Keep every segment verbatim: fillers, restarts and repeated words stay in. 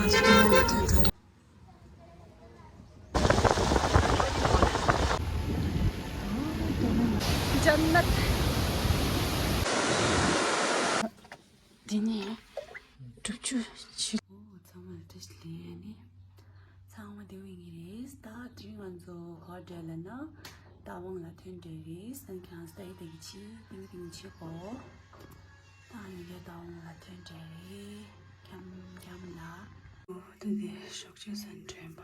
ཇན་ནད། འདི་ནས་སྒྲུབ་བཅུག་ཞུ། ཚང་མ་ལ་བཀྲ་ཤིས་བདེ་ལེགས། ཚང་མ་བདེ་པོ་ཡིན་གྱི་རེད། ད་དེ་རིང་ང་ཚོ་ག་པར་འགྲོ་ལབ་ན། རྟ་དབང་ལ་ཐོན་འགྲོ་རེད། ད་ཁྱེད་རང་ཚོ་ལྟ་གི་ལྟ་གི་བྱེད། ཏིང་ཏིང་བྱེད་གོ། ད་ཡིན་གྱི་རྟ་དབང་ལ་ཐོན་འགྲོ་རེད། འཁྱམ་འཁྱམ་ལ། ཨོ་ད་དེ་ཞོགས་ཇ་ཟ་འདྲེན་པ།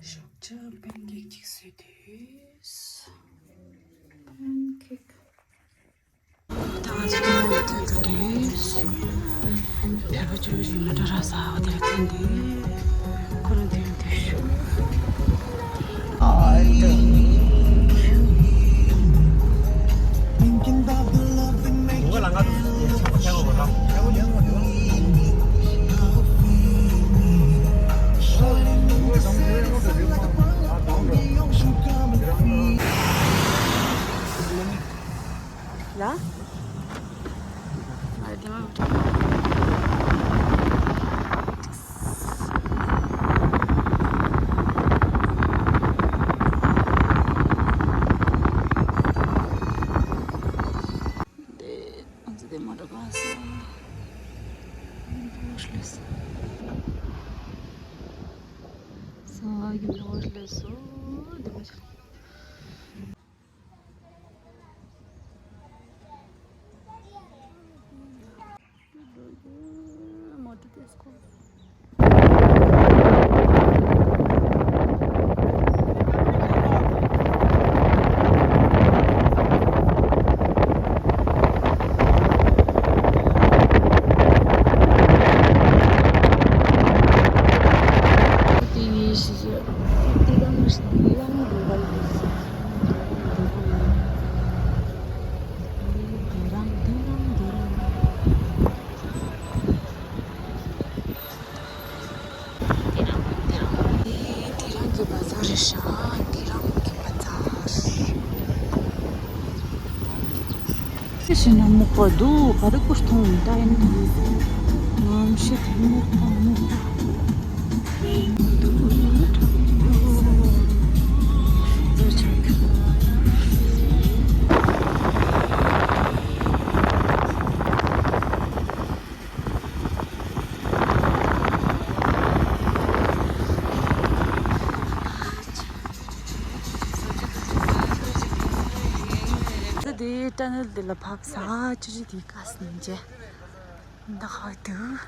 ཞོགས་ཇ་པན་ཀེག་ཅིག་བཟོས་དུས། པན་ཀེག་ད་ང་ཚོ་ཐོན་ཐོན་ཐོན་དུས། བོད་པ་ཅོ་ཅོ་ཞིག་མི་འགྲོ་ར་ཟ་བ་དེ་ལ་ཐོན་དུས། ཁོ་རང་ཐོན་དུས་ཤོག་ཡ། ང་རེ་དེ་མ་མི་འགྲོ། དེ་ང་ཚོ་དེ་མ་འགྲོ་ག་ས། ས་ཡིན་ནོ་ལེ་སོ་དེ་མ་ཆགས། དེ་རང་གི་བ་ཚ་རེད་ཤག་དེ་རང་གི་བ་ཚ། ཤི་ན་མོག་པ་འདུག་ག་དུ་ཀུར་ཐོང་ད་ཡིན་ནམ་ཤི་དེ་མོག་པ་མོག་པ། ད་དེ་ཊ་ནེལ་དེ་ལ་ཕབ་ས་ཅི་ཅི་དེ་ཀ་སི་ནིང་ཇེ་འདི་ཧ་དུ།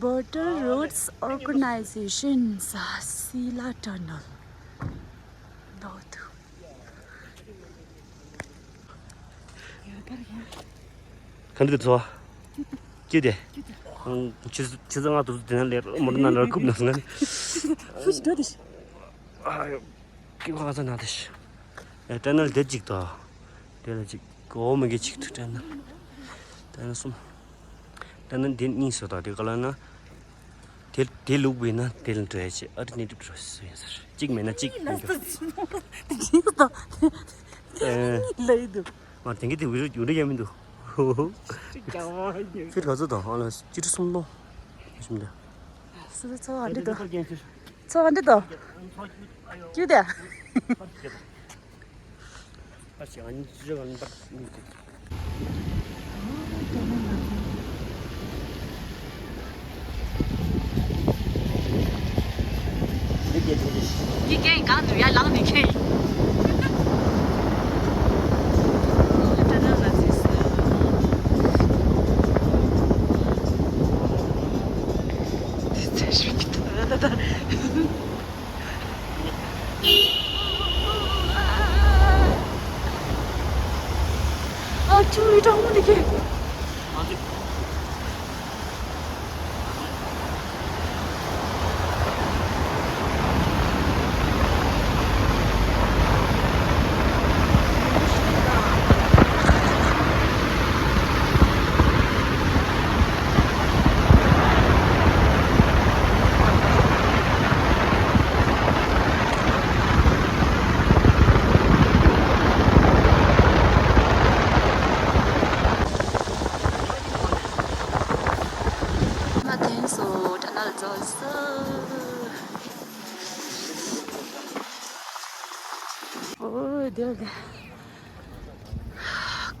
Border Roads Organization Sasila Tunnel. ད་དུ། ག་འདྲ་འདུག་ཚོ། ཅི་དེ། ཆུ་ཚོད་ལྔ་དུ་དེ་ན་ལེར་མོ་ན་ལར་ཁུབ་ན་སོང་ངས། ཧུ་ཤི་འགྲོ་དེ་ཤི། ཨ་ཡོ། ཀི་ཁ་ཚ་ན་དེ་ཤི། ཨེ་ཊ་ནལ་དེ་གཅིག་དང་། དེ་ལ་གཅིག་གོ་མི་གི་གཅིག་ཏུ་ཊ་ནལ། ཊ་ནལ་གསུམ། ཊ་ནལ་དེ་གཉིས་སུ་དང་དེ་ག་ལ་ན། དེ་དེ་ལུག་བས་ན་དེ་ལ་འགྲོ་ཡ་ཆེ་ཨ་ཏི་ནེ་ཊིབ་འགྲོ་སུ་ཡིན་ཟེར་གཅིག་མེད་ན་གཅིག་ཡིན་རྒྱུ། ལ་ཡི་འདུག་མ་དེང་གི་དེ་བི་རུ་ཡུ་རི་ཡ་མི་འདུག་ཧོ་ཧོ། ཕིར་ག་ཚོད་དང་ཨ་ལ་སྤྱི་ཁྲི་སུམ་སྟོང་། ཞིམ་འདྲ། སུ་ཚོ་ཨ་འདི་དང་། ཚོ་ཨ་འདི་དང་། ཅུ་དེ། ཡི་གེ་གང་དུ་ཡར་ལངས་ནས་ཁེལ། ཨ་ཅུ་ལི་ཀྲང་མོ་ནི་ཁེ།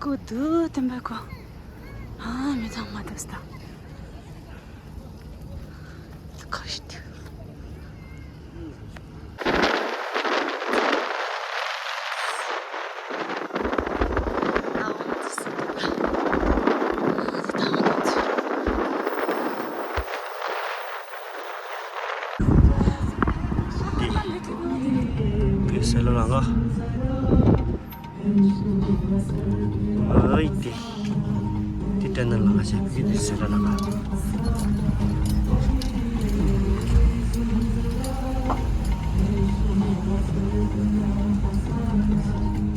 ཀུ་དུ་ཏེམ་པ་ཀོ། ཨ་མི་ཚང་མ་དུ་སྟ། ཁ་ཤི་ཏུ། འདི། འདི་སེ་ལ་ལ་ང་། ཨོའི་དེ། དེ་དྲན་ན་ལ་ང་ཞེས་པའི་འདི་སེ་ལ་ལ་ང་།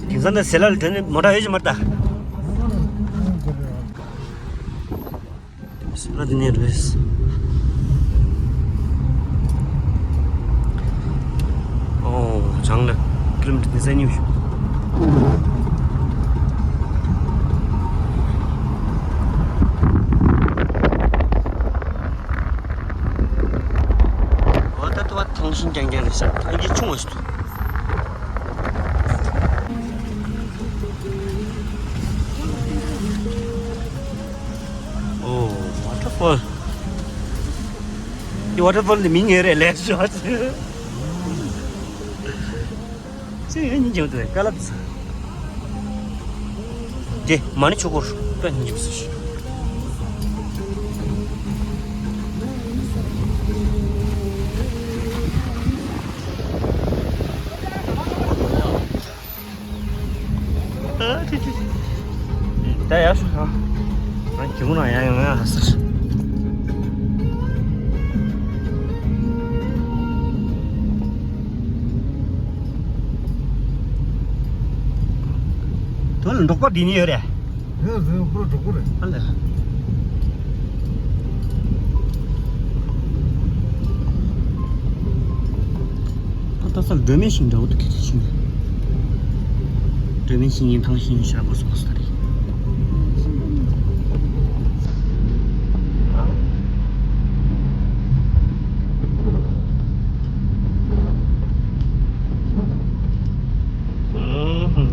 དེང་སང་ནི་སེ་ལ་ལ་དེ་ནི་མོ་ཊ་ཡོད་ཀྱི་མ་རེད་ད། ཟེར་ན་འདི་ནས་རེད། ཨོ། བྱང་ལ་ཀི་ལོ་མི་ཊར་བདུན་ཅུ་གཉིས་ཞུ། འོ་ད་ལྟ་བ་ཐང་ཤིང་རྐྱང་རྐྱང་རེད་ཤག་ཐང་གི་ཆུང་བ་ཞིག་འདུག་ཨོ། ཝ་ཊར་ཕོལ། འདི་ཝ་ཊར་ཕོལ་འདི་མིང་ངེས་རེད་ལས་ཤོག་ཅི་ཡོད་སྙིང་རྗེ་མོ་འདུག་ཀ་ལབ་ཚ། དེ་མ་ཎི་ཆོས་འཁོར་དཔེ་སྙིང་རྗེ་མོ་ཞིག་ཨ་ཅི་ཅི་ཅི། ད་ཡག་ཤོག་ཨ། ང་གྱི་མོ་ན་ཡང་ཡང་ཡང་ཧ་སར། དོ་ལ་འབྲོག་པ་འདི་ནི་ཡོད་རེད། ཡོད་ཟེར་པུ་ར་གྲོགས་པོ་རེད། ཨ་ལས། ཨ་ད་ས་སྒྲོན་མེ་ཤིང་འདྲ་བོ་འདུག་ཁྱེད་ཀྱི་ཤིང་། སྒྲོན་མེ་ཤིང་ཡིན་ཐང་ཤིང་ཡིན་ཤ་གོ་སོ་གོ་ས་རེད།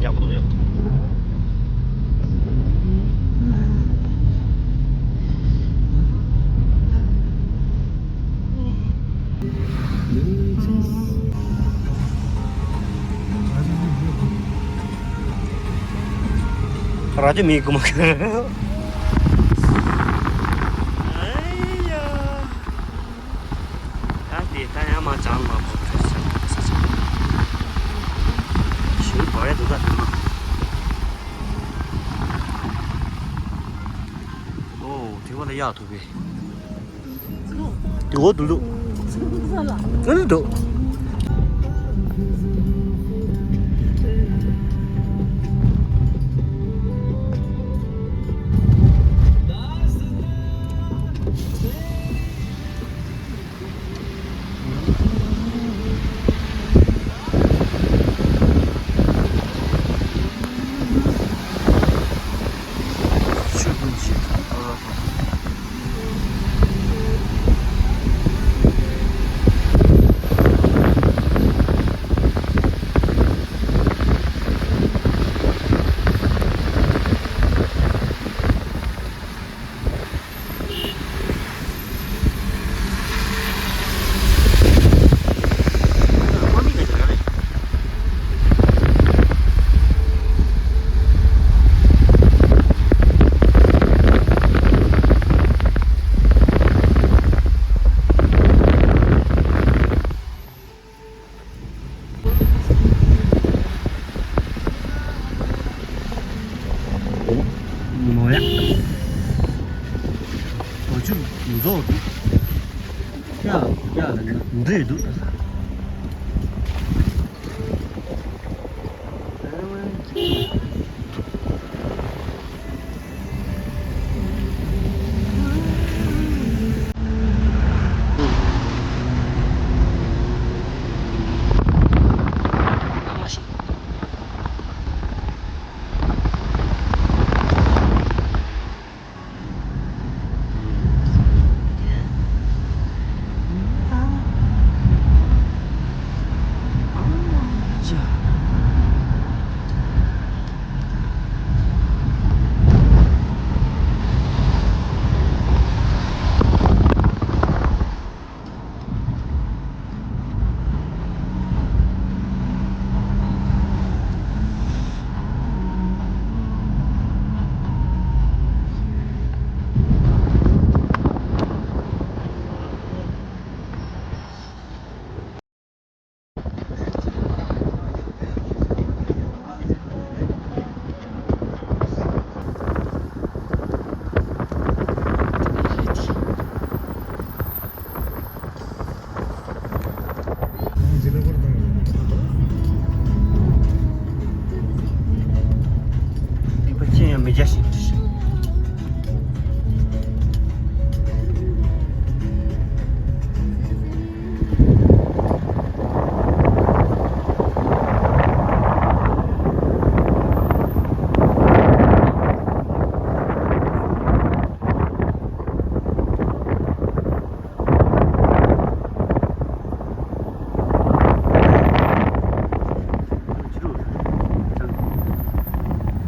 ཡག་པོ་འདུག་ར་ཏི་མི་གུ་མ་ཁ། ཨ་དེ་ད་ཡང་མ་ཅང་མ་བབས་ཁ་ཤས་ས་ཆ་ཞིག་བབས་ཡ་འདུག་ད་དེ་མ། ཨོ་དེ་བ་ལ་ཡག་ཐུབ་པས། དེ་འོ་འདུག་འདུག་ཨ་ནི་འདུག་མོ་ཡ། འོ་ཆུ་མཛོ་འདུག་ཡ་ཡ་ལ་ནི་འདྲེ་འདུག་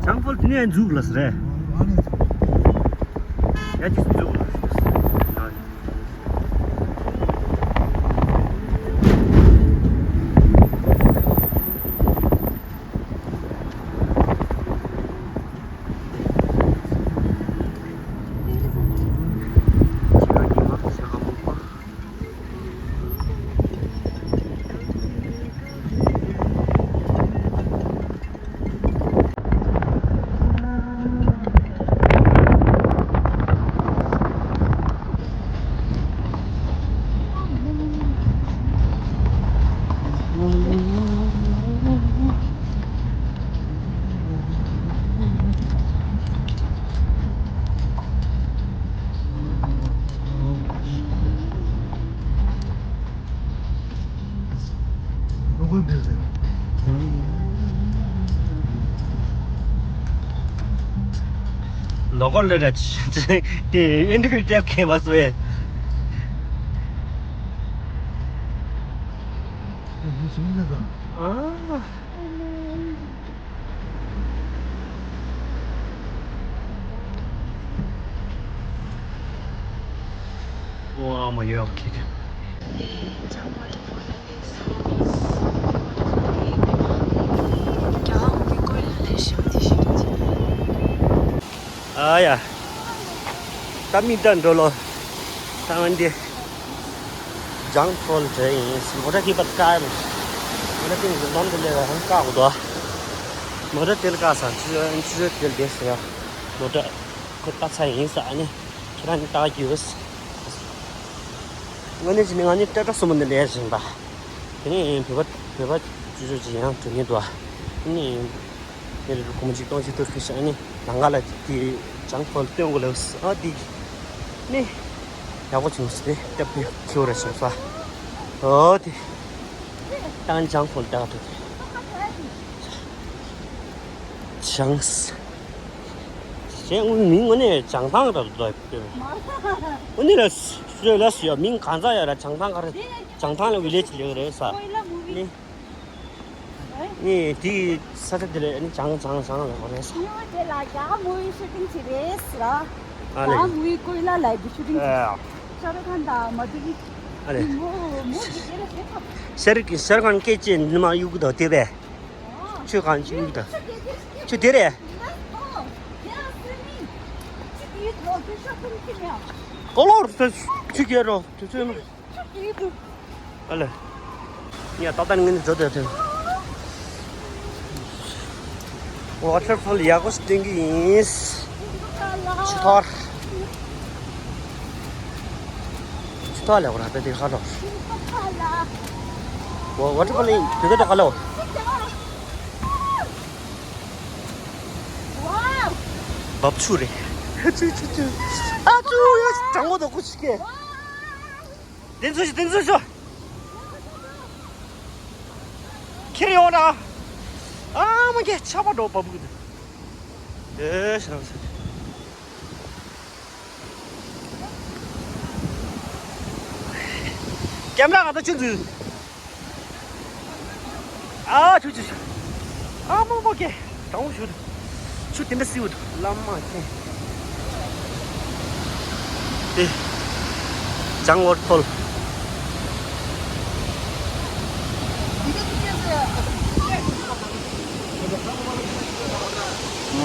ཇང་ཕོལ་དེ་ནས་འཛུགས་ལ་ཟེར། ཡ་ཅི་འཛུགས་ལ་ཟེར། ལོ་གོ་ལེ་ར་ཆི་དེ་ཨིན་དྲ་བིའུ་ཏེབ་ཁེ་བ་སོ་ཡེ། ཨ། ཨོ་ཨ་མ་ཡོད་ཁེ་ཁེ། ཨ་ཡ། ད་མི་ད་འགྲོ་ལོ། ད་ང་འདི། ཇང་ཕོལ་འདྲ་ཡིན། མོ་ཊ་ཐིག་པ་ཀ་ཡིན། མོ་ཊ་ཐིག་ལམ་དུ་སླེབས་པ་ཧང་ཀ་འོ་དོ། མོ་ཊ་དེལ་ཀ་ས་ཆུ་ཆུ་དེལ་དེ་ཟེར། མོ་ཊ་ཁོ་ལྟ་ཚ་ཡིན་ས་ཨ་ནི། ཁྱེད་རང་ནི་ལྟ་གི་ཡོད། ང་ནི་ཅི་ནི་ང་ནི་ཏྲ་ཏྲ་སུ་མོ་འདི་ལས་བཞིན་པ། དེ་ནི་བོད་པ་བོད་པ་ཅུ་ཅུ་ཅི་ཡང་གྲོ་ནི་དོ། ནི། ངེད་རེ་རུ་ཁོ་མོ་གཅིག་སྟོང་གཅིག་ཐུར་ཕི་ཤ་ནི་ལང་ཀ་ལ་དེ་ཇང་ཕོལ་སྟོན་དགོས་ལབ་ཨ་དེ་ནི་ཡག་པོ་བྱུང་སྟེ་སྟབས་བདེ་ཁྱེའུ་ར་བྱུང་ས་ཨོ་དེ་ཏང་ཇང་ཕོལ་ལྟ་ག་ཐུག་ཇང་ས་ཞེས་དངོས་མིང་དངོས་གནས་ཇང་ཐང་ར་ལོ་དངོས་གནས་ལ་ཤོད་ལ་ཤོད་མིང་གང་ཚ་ཡ་ར་ཇང་ཐང་ག་ར་ཇང་ཐང་ལ་བི་ལེ་ཇི་ལེགས་རེད་ས་ནི། ནི་དེའི་ས་ཆ་དེ་ལས་ནི་ཇང་ཇང་ཇང་ལ་གོ་རེད་ས། ཉོ་དེ་ལ་རྒྱ་མོའི་ཤུ་ཊིང་བྱེད་རེད་ཟེར། ཨ་ལེ། རྒྱ་མོའི་ཀོ་ལ་ལ་གི་ཤུ་ཊིང་བྱེད། ཨ། ཤ་རུ་ཁན་དང་མ་དུ་གི། ཨ་ལེ། མོ་མོ་གི་དེ་ལ་ཤེས་ཐབས། ཤ་རུ་ཁན་ཤ་རུ་ཁན་སྐད་ཅིག་ནི་མ་གཡུག་གི་དོ་དེ་བས། ཨ། ཆོས་གང་ཅི་གཡུག་གི་དོ། ཆོས་དེ་རེད། ཨོ་ལོར་ཆུ་རྒྱལ་རོ་དུས་ཚོད་མ། ཨ་ལེ། ཡ་ཏག་ཏག་ངན་འགྲོ་དེ་དེ། ཝ་ཊར་ཕོལ་ཡག་པོ་ཞིག་སྟོན་གི་ཡིན། ཆུ་ཐོར། ཆུ་ཐོར་ལས་ཁོ་ར་ད་དེ་ཁ་རོ། ཝ་ཝ་ཊར་ཕོལ་ཡིན་དེ་ག་ད་ག་ལོ། བབ་ཆུ་རེད། ཆུ་ཆུ་ཆུ། ཨ་ཆུ་ཡ་གྲང་མོ་དོ་ཁུ་ཆུ་ཀེ། དེ་ཚོ་ཞིག་དེ་ཚོ་ཞིག་ཁྱེར་ཡོང་ན། ཨ་མ་ཁྱེད་ཆ་པ་འགྲོ་བབ་གི་འདུག་ཨེ་ཤ་རང་ས། ཀེམ་ར་ང་ད་ཆུ་འཛུལ། ཨ་ཆུ་ཆུ་ཆུ། ཨ་མོ་མོ་ཀེ། དྲང་བོ་ཞུ་དུ། ཆུ་དེ་འདྲ་བསིལ་བོ་འདུག་བླ་མ་ཀེ། དེ། ཇང་ཝ་ཊར་ཕོལ།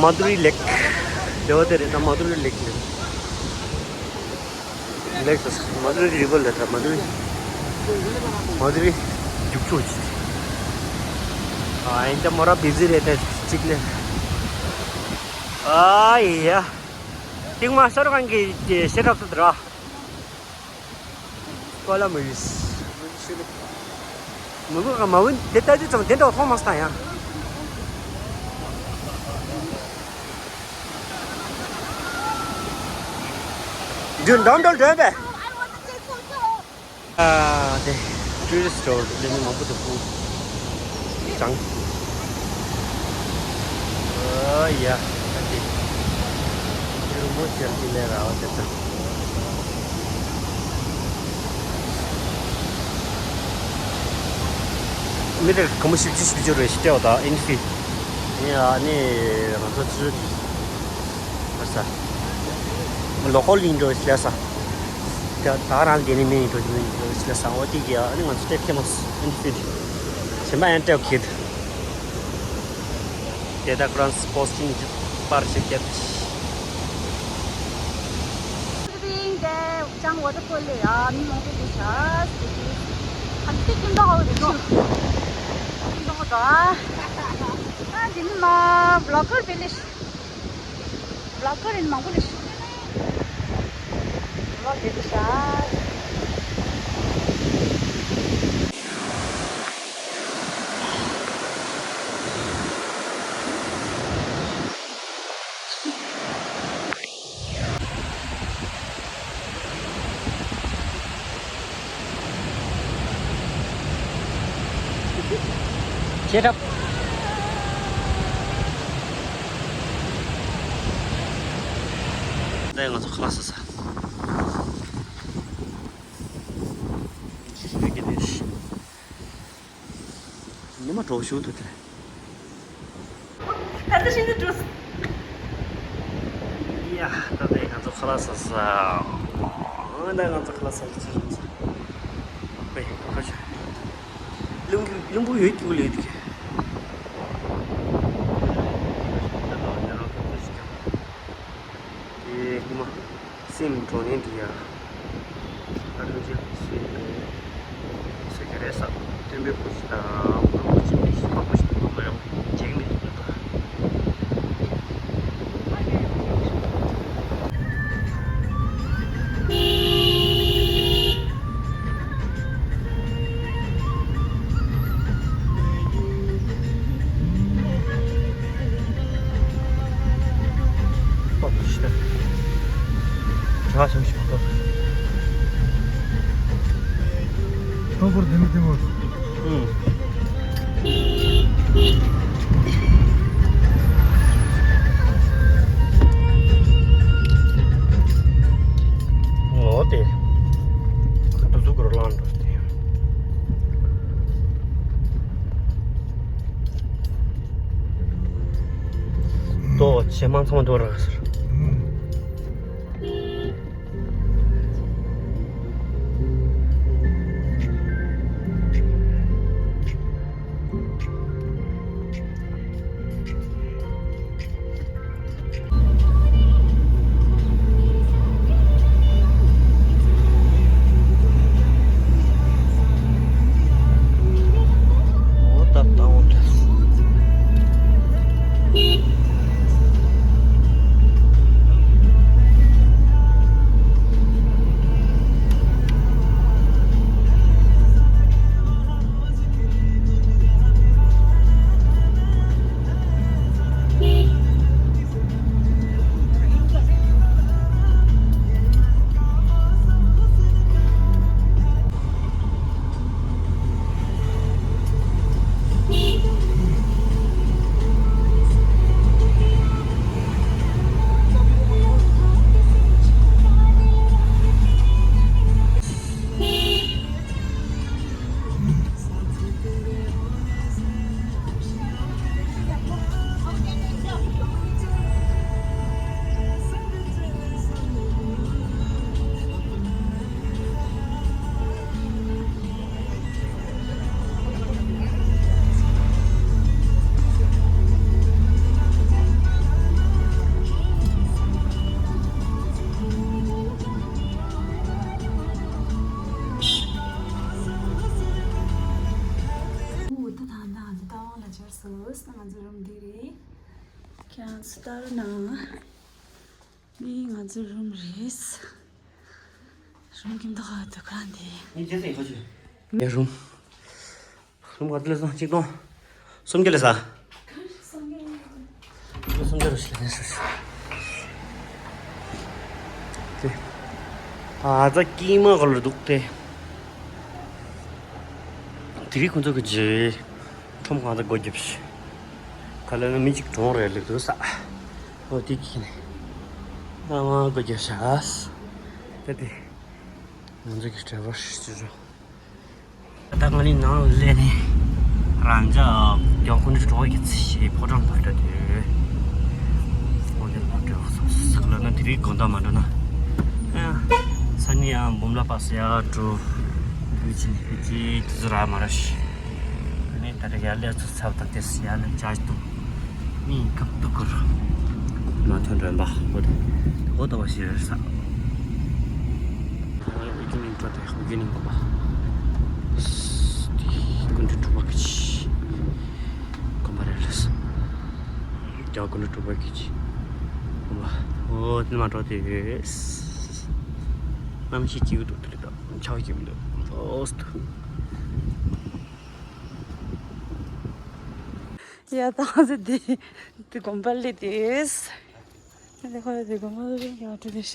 མ་དུ་རི་ལེག་དེ་བ་དེ་རེད་ད་མ་དུ་རི་ལེག་ལེག་ལེགས་སོ། མ་དུ་རི་རི་བར་ལ་ད་མ་དུ་རི། མ་དུ་རི་རྒྱུག་ཆུ་ཅིག་ཨ་ཡིན་ད་མོ་ར་བི་ཟི་རེད་ད་ཅིག་ལེ། ཨ་ཡ། ཏིང་མ་ཤ་རུ་ཁན་གི་ཤེ་ཐབ་ཏུ་དྲ། ཀོ་ལ་མུ་ཝིས། མུ་གུ་ག་མ་ཝིན་དེ་ལྟ་དུས་ཙམ་དེ་འདྲ་མཐོང་མ་སྟངས་ཡང་། འདུན་འགྲམ་འགྲོ་འགྲོ་བས། ཨ་དེ་ཊུ་རི་སི་ཊི་འགྲོ་ལས་མི་མང་པོ་འདུག་ཁུ་ཅང་། ཨ་ཡ་ཨ་དེ་ཡུལ་མོ་ཞལ་གྱི་ལས་ར་བ་དེ་ཚོ། མི་རེར་སྒོར་མོ་བཞི་བཅུ་བཞི་བཅུ་རེ་ཞིག་སྤྲད་པ་དང་ཨེན་ཊི་ཕི། ཨ་ནི་ང་ཚོ་ཚུར་ཨ་ས་ལོ་ཀལ་ཡིན་འགྲོ་ཞིག་ལ་ས། ད་ད་རང་དེ་ནི་མི་ཡིན་འགྲོ་ཞིག་ལ་ས་འོ་དེ་གི་ཨ་ནི་ང་ཚོ་སྤྲད་ཁྱེད་མོ་ཨེན་ཊི་ཕི་དེ་གཞན་པ་ཡང་སྤྲད་ཁྱེད། དེ་དག་ཁོ་རང་པོ་སི་ཊིང་པར་ཞིག་བརྒྱབ། ཅང་ཝ་ཊར་ཕོལ་ལ་ཡ་མི་མང་པོ་འདུག་ཤག་ཨ་ཏི་ཀིམ་ཏོག་ཨོ་རེད་ཤག་ཀིམ་ཏོག་ཨོ་དང་། ཨ་འདི་ནི་མ་བི་ལོག་གར་བེ་ལེ་ཤི། བི་ལོག་གར་ཡིན་མང་པོ་ལེ་ཤི། བི་ལོག་བེ་ལེ་ཤི། ཆེ་གྲབས། ད་ང་ཚོ་ཁ་ལག་ཟ་ས། ཉི་མ་གྲོགས་ཞུ་ཐུབ་ཀྱི་རེད། ད་ལྟ་ཤིན་ཏུ་འགྲོ། ཡ། ད་ལྟ་ང་ཚོ་ཁ་ལག་ཟ་ས། འོ་ན་ང་ཚོ་ཁ་ལག་ཟ་ས་ཅི་རུང་ས། པེ་ཁ་ཤ། ལུང་ལུང་པོ་ཡོད་ཀྱི་ལོས་འདུག་གི། ད་ལྟ་ང་རང་ཁ་ལག་ཟ་ས། དེ་ཉི་མ། སེམས་འགྲོ་ནས་འདི་ཡ། ཨ་ལུ་ཅིག་སུས་ཟེར་གྱི་རེད་ས། སྟོན་པའི་བུ་ཞིག་དང་བུ་བུ་ཅིག་གི་ཤི་བ་བུ་ཞིག་དང་མ་ཡོང་བའི་འཇིགས་མེད་ཀྱི་ལྟ། འོ་དེ། ཁ་ཏུ་ཟུག་གུར་ལངས་འགྲོ་དེ། ཏོ་ཇེ་མང་ཙམ་འགྲོ་ར་ཟེར། ད་ད་ད་ད་ལ་ཇར་སོ་ང་ཚོ་རུམ་འདི་རེད། ཁྱེད་རང་ཚོ་ལྟ་རོགས་གནང་། འདི་ང་ཚོའི་རུམ་རེད། རུམ་གྱི་མདོག་ཁ་དུ་ཁ་འདི། ངའི་རུམ། རུམ་ག་ཚོད་ལས་སོང་གཅིག་སྟོང་། སུམ་བརྒྱ་ལས་ས། སུམ་བརྒྱ་རུ་ཞིག་ལས་སོང་། དེ། ཨ་ཙ་ཀྱེ་མ་ག་ལ་འདུག་སྟེ། དེ་རིང་ཁོང་ཚོ་གི་རྗེས་ཁྲོམ་གང་ཚ་སྒོ་རྒྱབ་ཤི། ག་ལ་ན་མི་གཅིག་གྲོངས་རེད་ལུག་འདུག་ས། ཨོ་དེ་ཀྱི་ནས་ཨ་མ་སྒོ་རྒྱབ་ཤ་ཨ་ས། ད་དེ་ང་ཚོ་གི་ཌ་རའི་ཝར་ཞིག་ཅི་བྱུང་། ད་ང་ནི་ནང་ལ་སླེབས་ནས་རང་ཅག་ཀྱང་ཀུན་གྲོགས་ཀྱི་ཚེ་ཕོ་བྲང་ལ་འགྲོ་དུས། འོ་དེ་ལ་འགྲོ་སོང་ཟིག་ལ་ན་དེ་རིང་དགོང་དག་མ་འགྲོ་ན། ས་ནི་ཡང་འབུམ་ལ་པ་སི་ཡ་འགྲོ། བུ་ཆེན་བུ་ཆེན་དེ་ཚོ་ར་མ་ར་ཤི། ཨ་ནི་ད་ལྟ་ཡར་ལས་ཚུར་ཚབ་དང་དེ་སི་ཡར་ལས་ཅར་ཏུ་མི་ཁབ་ཏུ་ཁུར། མ་ཐོན་རན་པ་ཧོ་དེ་ཧོ་ད་བ་ཤི་རེད་ས། ཨ་ནི་བི་གི་ནིང་འགྲོ་དེ་བི་གི་ནིང་གོ་པ། ཀུན་གྲོགས་དྲུག་པ་གི་ཆི་གོམ་པ་རེད་ལས། རྒྱ་ཀུན་གྲོགས་དྲུག་པ་གི་ཆི་གོམ་པ། ཨོ་དེ་མ་འགྲོ་དེ། གནམ་གཤིས་སྐྱིད་པོ་འདུག་དེ་རེད་ད། ཆར་པ་སྐྱིད་པོ་འདུག་ཨོ་སི་ཐུ། ཡ་ད་ཟེར་དེ་དེ་གོམ་པ་ལས་དེས། དེ་ཁོ་དེ་གོམ་པ་ལས་ཡང་དྲི་དེ་ཤ།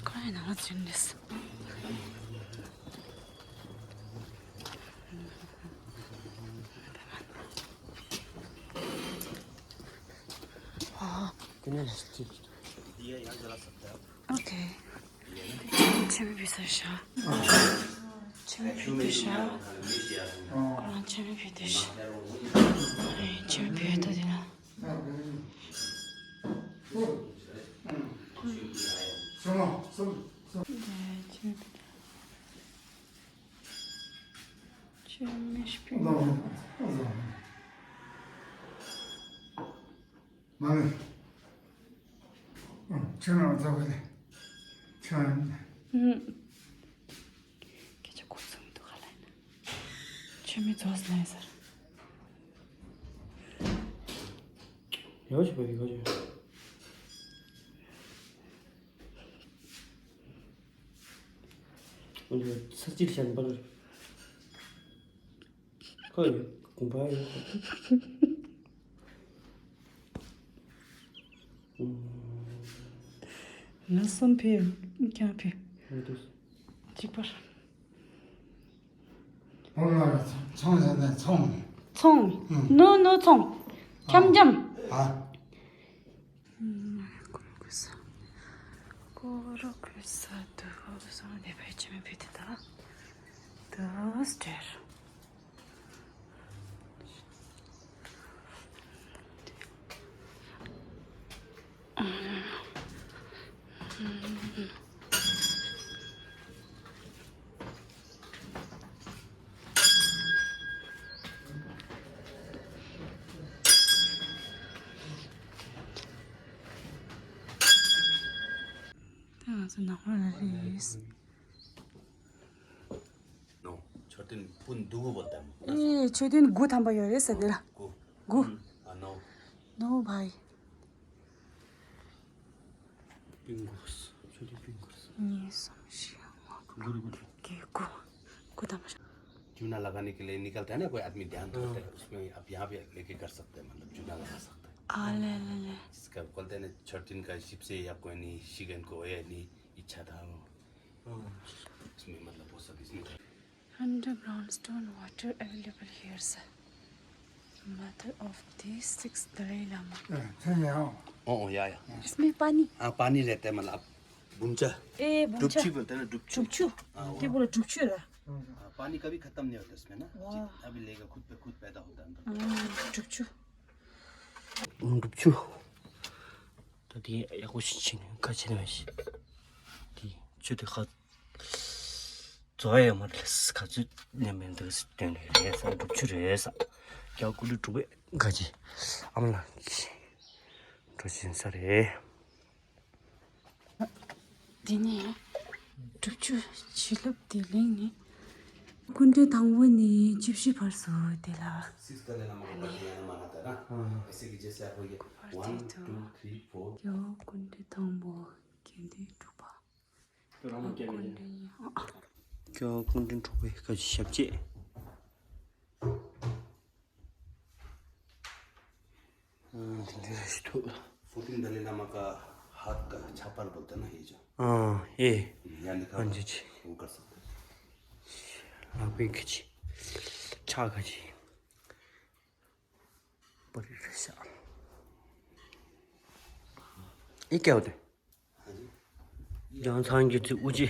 ཁོ་ཡང་ནང་ལ་ཚུད་ནས། ཨ། ཀུན་ནས་ལ་སུ་ཅི། ཨོ་ཁེ། ཆེན་པོ་བི་ས་ཤ། ཆེན་པོ་བི་དེ་ཤ། ཁོ་རང་ཆེན་པོ་བི་དེ་ཤ། ཆེན་པོ་བི་ད་དེ་ན། མ་ནི། ཁྱོད་རང་ཚོ་ག་ལེ། ཁྱོད་རང་། ཨུམ། སྐད་ཆ་གོ་ཚུགས་མི་འདུག་ག་ལ་ཡིན་ན། ཁྱོད་མི་ཚོགས་ཟིན་ཡ་ཟེར། ཡོ་ཞིག་པ་ཡི་གོ་ཅོ། འོན་ཀྱང་ས་སྤྱིར་བཤད་ན་པར། ཁོ་ཡོད་དགོངས་པ་ཡོད། ང་གསུམ་ཕུད་རྐྱང་ཕུད། འོ་དུ། གཅིག་པར། ཧོ་ལ་ཚོང་ཟེར་ནས་ཚོང་། ཚོང་། ཨུ། ནོ་ནོ་ཚོང་། འཁྱམ་འཁྱམ། ཨ། ཀོ་རོ་ཀོ་ས་དུ་སོང་ནས་ཕལ་ཆེར་མི་ཕུད་དེ་ད་དུ་སྟེར། ད་ང་ཚོ་ནང་ལ་རེད། ནོ། མཆོད་རྟེན་སྤུན་སྡུག་པོ་དང་། ཨེ། མཆོད་རྟེན་དགུ་ཐམ་པ་ཡོད་རེད་ཟེར་དེ་ལ། དགུ། དགུ། ཨ་ནོ། ནོ་བྷའི། སྤུན་དགུ། མཆོད་རྟེན་སྤུན་དགུ་རེད། གཉིས། གསུམ། བཞི། ལྔ། དགུ་རེད། དགུ་རེད། བརྒྱད། དགུ། དགུ་ཐམ་པ། जूना लगाने के लिए निकलता है ना कोई आदमी, ध्यान तो रखता है उसमें, आप यहाँ पे लेके कर सकते हैं, मतलब जूना लगा सकते हैं। आ, ले, ले, ले। जिसका बोलते हैं ना, छर्टिन का शिप से या कोई नहीं, शिगन को या नहीं, इच्छा था वो। हाँ। उसमें मतलब वो सब इसमें। Underground stone water available here, sir. Mother of the sixth Dalai Lama. ཨ། ཐོན་ཡང་། ཨོ་ཨོ་ཡ་ཡ། इसमें पानी। हाँ, पानी रहता है, मतलब बुमचा। ए, बुमचा। डुबची बोलते हैं ना, डुबची। डुबचू। हाँ, वो। ये बोलो डुबचू रहा। हाँ, पानी कभी खत्म नहीं होता इसमें ना। वाह। जितना भी लेगा, खुद पे खुद पैदा होता है अंदर। हाँ, डुबचू। ཨུ། འབྲུག་ཆུ། ད་དེ་ཡག་པོ་ཞིག་ཕྱིན་ཁ་ཕྱིན་མ་ཤེས། དེ་ཆུ་དེ་ཁ་རྫོགས་ཡོད་མ་རེད། ག་ཚོད་ཉམས་མི་འདུག་སྟོན་རེད་ས། འབྲུག་ཆུ་རེད་ས། རྒྱ་ཀུ་ལུ་འབྲུག་པའི་ག་ཅི་ཨ་མ་ལགས་ཀྱི་འགྲོ་བཞིན་ས་རེད། འདི་ནི་འབྲུག་ཆུ་བྱིན་རླབས་བརྡ་གླིང་ནི། སྐུ་ཕྲེང་དང་པོ་ནས་བཅུ་བཞི་བར་སུ་དེ་ལ། सिक्स दलाई लामा का बर्थडे यहाँ मनाता है ना। हाँ। ऐसे कि जैसे आप लोग ये वन, टू, थ्री, ཕོར། ཡོ། སྐུ་ཕྲེང་དང་པོ། དགེ་འདུན་དྲུག་པ། སྐུ་ཕྲེང་། ཨ། ཁྱོད་སྐུ་ཕྲེང་དྲུག་པའི་སྐབས་ཀྱི་ཞབས་རྗེས། फोर्टीन दलाई लामा का हाथ का छापर बोलते हैं ना, ये जो। हाँ, ये। यहाँ निकाल। हाँ जी, जी। वो कर सकते हैं। आप एक जी। छा का जी। परिवेश। ये क्या होता है? हाँ जी। जहाँ सांग की ऊंची।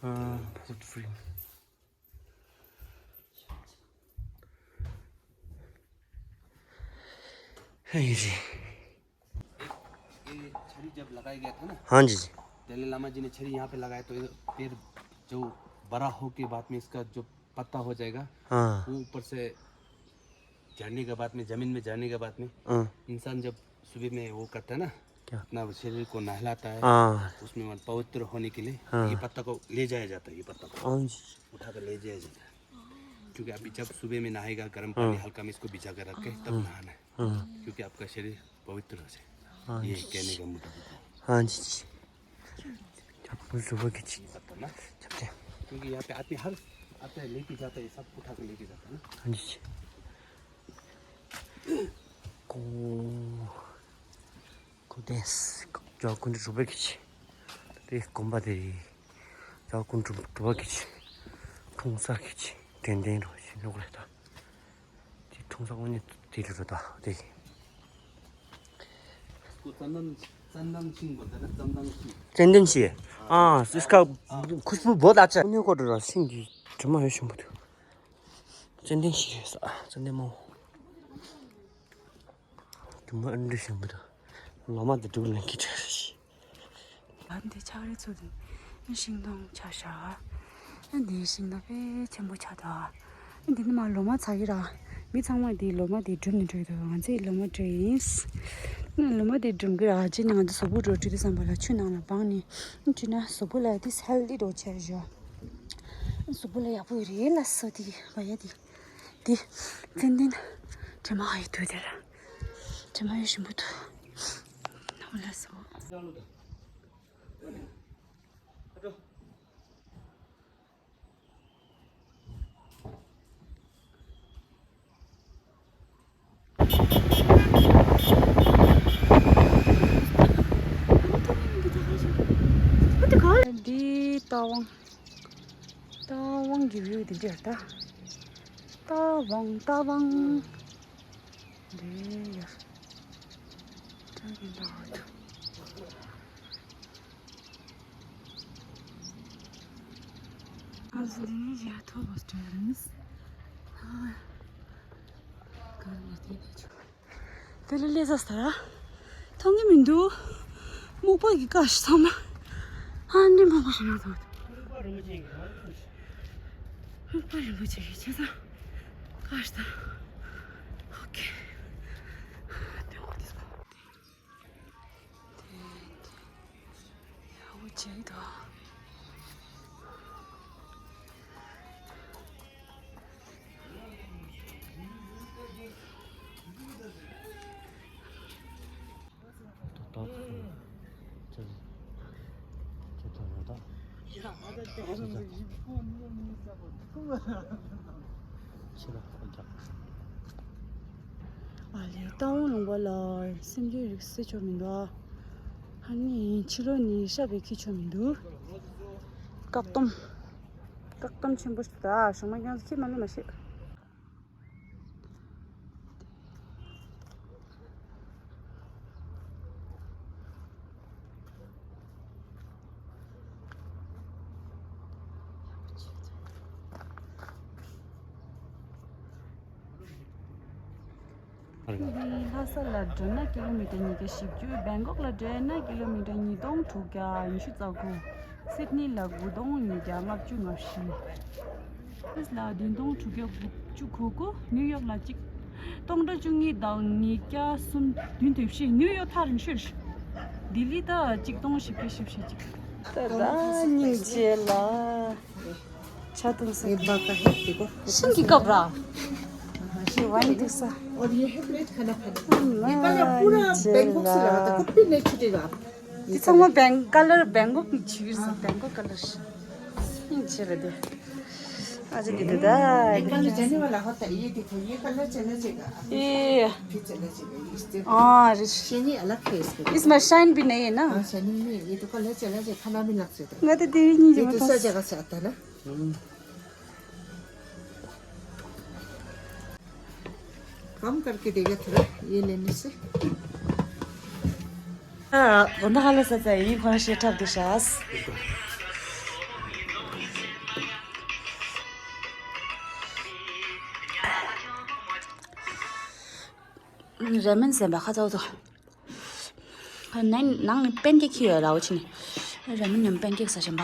हाँ, बहुत फ्री। हाँ जी। ये छड़ी जब लगाया गया था ना, हाँ जी, जी। दलाई लामा जी ने छड़ी यहाँ पे लगाया, तो ये पेड़ जो बड़ा हो के बाद में इसका जो पत्ता हो जाएगा, हाँ। वो ऊपर से झड़ने के बाद में, जमीन में झड़ने के बाद में, हाँ। इंसान जब सुबह में वो करता है ना, क्या? अपना शरीर को नहलाता है, हाँ। उसमें मन पवित्र होने के लिए हाँ। ये पत्ता को ले जाया जाता है, ये पत्ता को हाँ जी। उठा कर ले जाया जाता है। क्योंकि अभी जब सुबह में नहाएगा, गर्म पानी हाँ। हल्का में इसको भिजा कर रख के तब हाँ। नहाना है। हाँ। क्योंकि आपका शरीर पवित्र हो जाए। हाँ ये जी। कहने का मतलब है। हाँ जी, जी। आपको सुबह की चीज। ये पत्ता ना, जब से क्योंकि यहाँ पे आदमी हर आता है, लेके जाता है, सब उठा के लेके जाता है ना। हाँ जी, जी। को को देश। जो कुंड रुबे की चीज। देख कुंबा दे। जो कुंड रुबे की चीज। ठुंसा की चीज। टेंडेन रोज नुकले था। ཁྲུང་ས་དངོས་གནས་དེ་རེད་རོ་ད་དེ། इसको चंदन, चंदन सिंह बोलते हैं ना, चंदन सिंह। चंदन सिंह। हाँ, इसका खुशबू बहुत अच्छा है। उन्हीं को डरा सिंह की जमा है शंभू। चंदन सिंह है सा, चंदन मो। तुम अंडे शंभू। लामा तो डुबल की ठहर। ཨ་འདི་ཆག་རེ་ཚོ་དེ་ཤིང་སྡོང་ཆག་ཤག་ཨ་འདི་ཤིང་སྡོང་དཔེ་ཆེན་པོ་ཆག་འདུག་ཨ་འདི་ནི་མ་ལོ་མ་ཚ་གི་ར། མི་ཚང་མ་འདི་ལོ་མ་འདི་སྒྲུབ་ནས་འགྲོ་གི་འདུག་ང་ཚོས་ལོ་མ་སྒྲུབ་ཡིན། ལོ་མ་འདི་སྒྲུབ་གི་ར། རྗེས་ནས་ང་ཚོ་གཟུགས་པོ་འགྲོ་དུས་དུས་ཙམ་པ་ལ་ཆུ་ནང་ལ་སྦངས་ནས་བྲིས་ན་གཟུགས་པོ་ལ་དེ་སལ་ལི་འགྲོ་ཆེར་བཞག་གཟུགས་པོ་ལ་ཡག་པོ་རེད་ལ་སོ་དེ་བ་ཡ་དེ། དེ་ཙན་དན་དྲི་མ་ཧ་ཡི་དུས་དེ་ར། དྲི་མ་ཡོད་ཞིམ་པོ་འདུག་ཨོ་ལ་སོ། འདི་རྟ་དབང་། རྟ་དབང་གི་བིའུ་འདི་འདྲ་ད། རྟ་དབང་རྟ་དབང་། འདི་ཡ། ད་གིན་ད་འོ་ད། ཨ་ཟི་ལི་ཡ་ཐོ་བོ་སྟོན་རིམ། ཨ། ག་ལ་དེ་ད་ཆུ། དེ་ལ་ལས་ས་སྟ་ར། མཐོང་གི་མི་འདུག་སྨུག་པ་གི་ཀ་ཞིག་ཚང་མ། ཨ་ནི་མང་པོ་ཞིག་ན་ཐོག་སྨུག་པ་རིན་པོ་ཆེ་གི་ཆེ་ས་ཀ་ཞིག་ད། ཨོ་ཁེ། དེ་འོ་དེ་སོ། དེ་དེ་ཡག་པོ་བྱས་འདུག་ཨ་ལས་རྟ་དབང་ལུང་པ་ལ་སེམས་ཅན་རིགས་སྲེ་ཆོག་མི་འདུག་ཨ་ནི་ཕྱི་ལོགས་ནས་ཤ་བའི་ཁྱི་ཆོག་མི་འདུག་བཀག་སྡོམ། བཀག་སྡོམ་ཆེན་པོ་ཞིག་འདུག་ཨ་གཞུང་མ་ཀྱང་ཁྱི་མ་ལུས་མ་ཤེས། ལྷ་ས་ལ་འགྲོ་ན་ཀི་ལོ་མི་ཊར་ཉིས་བརྒྱ་བཞི་བཅུ། བེང་ཀོག་ལ་འགྲོ་ན་ཀི་ལོ་མི་ཊར་ཉིས་སྟོང་དྲུག་བརྒྱ་ཉི་ཤུ་རྩ་དགུ། སིད་ནི་ལ་དགུ་སྟོང་ཉིས་བརྒྱ་ལྔ་བཅུ་ང་བཞི། ཕ་རི་སི་ལ་བདུན་སྟོང་དྲུག་བརྒྱ་དགུ་བཅུ་གོ་དགུ། ནིའུ་ཡོག་ལ་གཅིག་སྟོང་དང་བཅུ་གཉིས་དང་ཉིས་བརྒྱ་སུམ་བདུན་དོན་བཞི། ནིའུ་ཡོག་ཐག་རིང་ཤོས། ལྡི་ལི་ད་གཅིག་སྟོང་བཞི་བརྒྱ་བཞི་བཅུ་ཞེ་གཅིག་ད་ར་སྙིང་རྗེ་ལ། ཆ་དུང་ས། ये बाका है, देखो। ཤིང་གི་ཀབ་ར། ये वाइन དུ་ས། और ये है प्लेट खाना खाने। ये कलर पूरा बैंकॉक से लाया था, कुछ भी नहीं छूटेगा। དེ་ཚང་མ་བེང་ཀ་ལར་བེང་ཀོག་གི་བྱས་ཡོད་ས། བེང་ཀོག་ཀ་ལར། ཡིན་ཆེ་རེད་དེ། आज दीदी दा। ये कलर जाने वाला होता है, ये देखो, ये कलर चला जाएगा। ये। फिर चला जाएगा, ये स्टेप। हाँ, रिश। शाइनिंग अलग है इसका। इसमें शाइन भी नहीं है ना? हाँ, शाइनिंग नहीं है, ये तो कलर चला जाएगा, खाना भी लग जाता है। मैं तो देवी नहीं ये दूसरा जगह से आता है ना। कम करके देगा थोड़ा, ये लेने से। ཨ། དགོང་དག་ལ་ས་ཚ་ཡིན་ཁོང་ཤེས་ཁྲབ་དུ་ཤ། ར་མེན་ཟན་པ་ཁ་ཚ་བོ་ཚོ། ནང་ནང་ནས་པན་ཀེག་ཁྱེར་ཡོད་ར་བོ་ཆི་ནས། ར་མེན་ནམ་པན་ཀེག་ཟ་བཞིན་པ།